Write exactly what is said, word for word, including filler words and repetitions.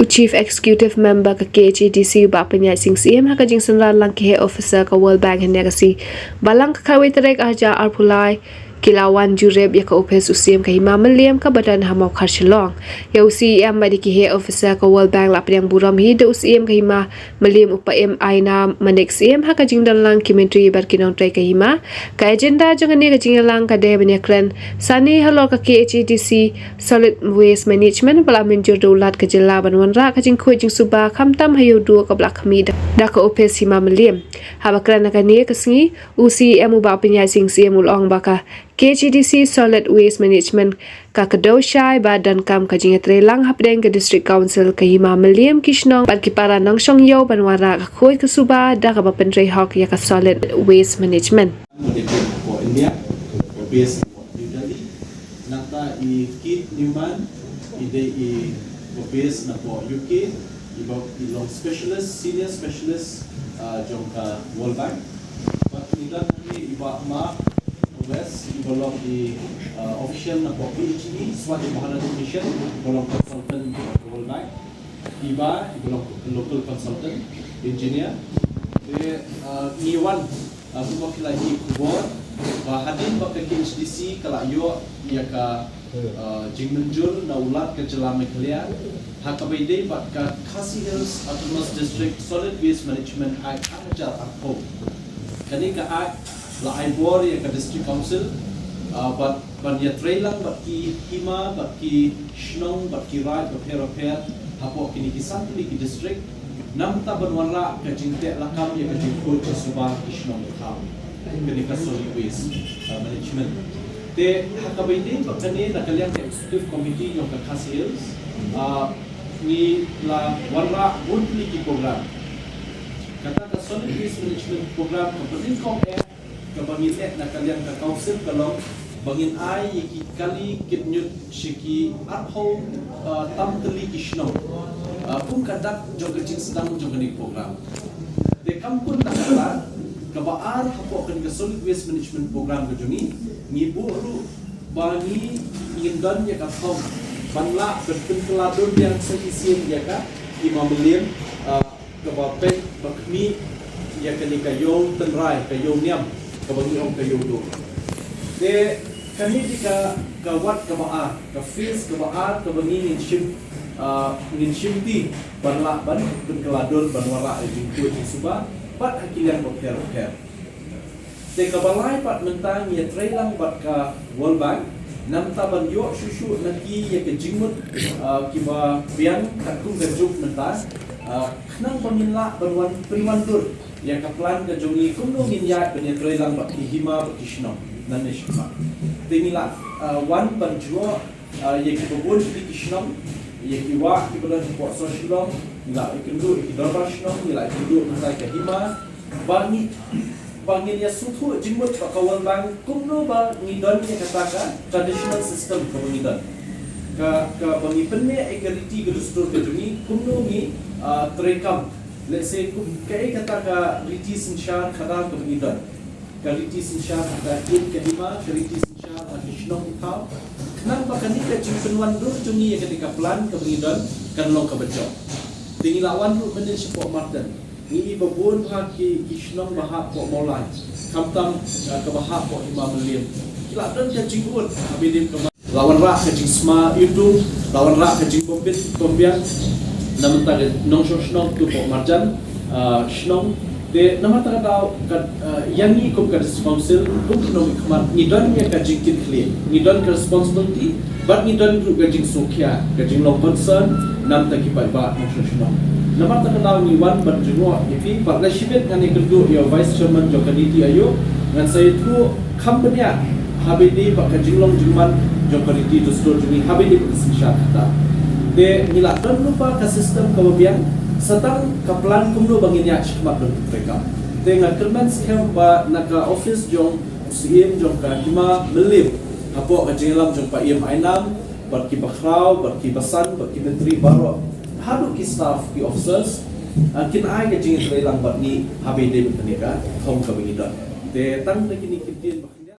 Chief Executive Member ka K H A D C Bah Pynïaid Sing Syiem ha ka jingsynran lang ki heh officer ka World Bank hynne ka sngi Balang ka khatwei tarik Arhajar arphew lai ki la wan jurip ïa ka ophis u Syiem ka Hima Mylliem kaba don ha Mawkhar Shillong. Ïa u C E M bad ïa ki heh officer ka World Bank la pdiang burom hi da u Syiem ka Hima Mylliem u Bah Ainam Manik Syiem ha ka jingdon lang ki myntri bad ki nongtrei ka hima. Ka agenda jong kane ka jingïalang ka dei ban ïakren sani halor ka K H A D C Solid Waste Management ba la mynjur da u Lat ka jylla ban wanrah ka jingkhuid jingsuba khamtam ha ïew duh kaba la khmih da ka ophis Hima Mylliem. Haba kren ha kane ka sngi, u C E M u Bah Pynïaid Sing Syiem u la ong ba ka K H A D C Solid Waste Management ka kdew shai ba donkam ka jingïatreilang hapdeng ka District Council, ka Hima Mylliem, ki shnong bad ki para nongshong ïew ban wanrah ka khuid ka suba da kaba pyntrei hok ïa ka Solid Waste Management. Ba dei peit hapoh India, ba base hapoh New Delhi. Nangta i Keith Newman, i dei i ba base napoh U K, i ba i long specialist, senior specialist, ah, jong ka World Bank. Bad ngi don hangne i Bah Mark West, i ba long i, ah, official napoh P H E, Swachh Bharat Mission, i ba long consultant jong ka World Bank. I ba, i ba long local consultant, engineer. Te, ah, ngi wan, ah, kumba phi la ïohi khubor ba hadien ba ka K H A D C ka la ïoh ïa ka, ah, jingmynjur na u Lat ka jylla Meghalaya ha kaba ïadei bad ka Khasi Hills Autonomous District Solid Waste Management Act ar hajar arphew. Kane ka Act la ai bor ïa ka District Council, ah, bad ban ïatreilang bad ki hima, bad ki shnong, bad ki raid bapher bapher hapoh kine ki san tylli ki district, namar ban wanrah ka jingteh lakam ïa ka jingkhuid jingsuba ki shnong ki thaw, kane ka Solid Waste, ah, Management. Te ha kaba ïadei bad kane, na ka liang ka Executive Committee jong ka Khasi Hills, ah, ngi la wanrah bun tylli ki program. Kata ka Solid Waste Management Program ka pynlong eh kaba ngi leh na ka liang ka council ka long ba ngin ai ïa ki kali kit ñiut sha ki arphew, ah, tam tylli ki shnong, ah, kum ka dak jong ka jingsdang jong kane ka program. Te kam pun na kata, kaba ar hapoh kane ka Solid Waste Management Program ka jong ngi, ngi buh ruh ba ngi, ngin don ïa ka thong ban lah ban pynkylla dur biang sa shisien ïa ka Hima Mylliem, ah, kaba peit ba khmih ïa kane ka ïew tynrai, ka ïew niam, kaba ngi ong ka ïew duh. Te kane dei ka, ka wat kaba ar, ka phase kaba ar kaba ngi ngin shim, ah, ngin shim ti ban lah ban pynkylla dur ban wanrah ïa ka jingkhuid jingsuba bad ha ki liang bapher bapher. Te kaba lai pat mynta ngi ïatreilang bad ka World Bank namar ban ïoh shuh shuh na ki ïa ka jingmut, ah, kiba biang katkum ka juk mynta, ah, khnang ba ngin lah ban wan pynwandur ïa ka plan ka jong ngi kumno ngin ïaid ban ïatreilang bad ki hima bad ki shnong nangne shakhmat. Te ngi la, ah, wan ban jngoh, ah, ïa kiba bun ki shnong, ïa ki wah kiba don hapoh sor Shillong, ngi la ïakynduh ïa ki dorbar shnong, ngi la ïakynduh mynta ïa ka hima, ba ngi, ba ngin ïa sngewthuh jingmut bad ka World Bank kumno ba ngi don ïa kata ka traditional system kaba ngi don. Ka, kaba ngi pynneh ïa ka riti ka dustur ka jong ngi, kumno ngi, ah, treikam. Let's say, kum, kaei kata ka riti synshar khadar kaba ngi don. Ka riti synshar ha ka ïing ka hima, ka riti synshar ha ki shnong ki thaw. Khnang ba kane ka jingpynwandur jong ngi ïa kane ka plan kaba ngi don kan long kaba jop. Te ngi la wan ruh mynnin shapoh Marten. Ngi i ba bun ha ki, ki shnong ba hap hapoh Mawlai. Khamtam, ah, kaba hap hapoh Hima Mylliem. Ki la don ka jingud, ha ba ïadei ka la wanrah ka jingsma iwtung, la wanrah ka jingbym bit bym biang. Na mynta ka nongshong shnong tu hapoh marjan, ah, shnong. Te na mynta ka daw ka, ah, ïa ngi kum ka District Council, kum ki nongmihkhmat, ngi don ïa ka jingkitkhlieh, ngi don ka responsibility, bad ngi don ruh ka jingsngewkhia, ka jinglong concern na mynta ki paidbah nongshong shnong. Na mynta ka daw ngi wan ban jngoh ïa phi, bad la shibit ngan ïakynduh ïa u Vice Chairman jong ka NITI Aayog, ngan sa ïathuh kham bniah ha ba ïadei bad ka jinglong jingman jong ka riti dustur jong ngi ha ba ïadei bad ka synshar khadar. Te ngi la don lypa ka system kaba biang, sa tang ka plan kumno ba ngin ïaid shakhmat ban treikam. Te nga kyrmen skhem ba na ka office jong u Syiem jong ka Hima Mylliem, hapoh ka jingïalam jong Paiem Ainam, bad ki bakhraw, bad ki basan, bad ki myntri baroh, haduh ki staff, ki officers, ah, kin ai ka jingïatreilang bad ngi ha ba ïadei bad kane ka thong kaba ngi don. Te tang da kine ki ktien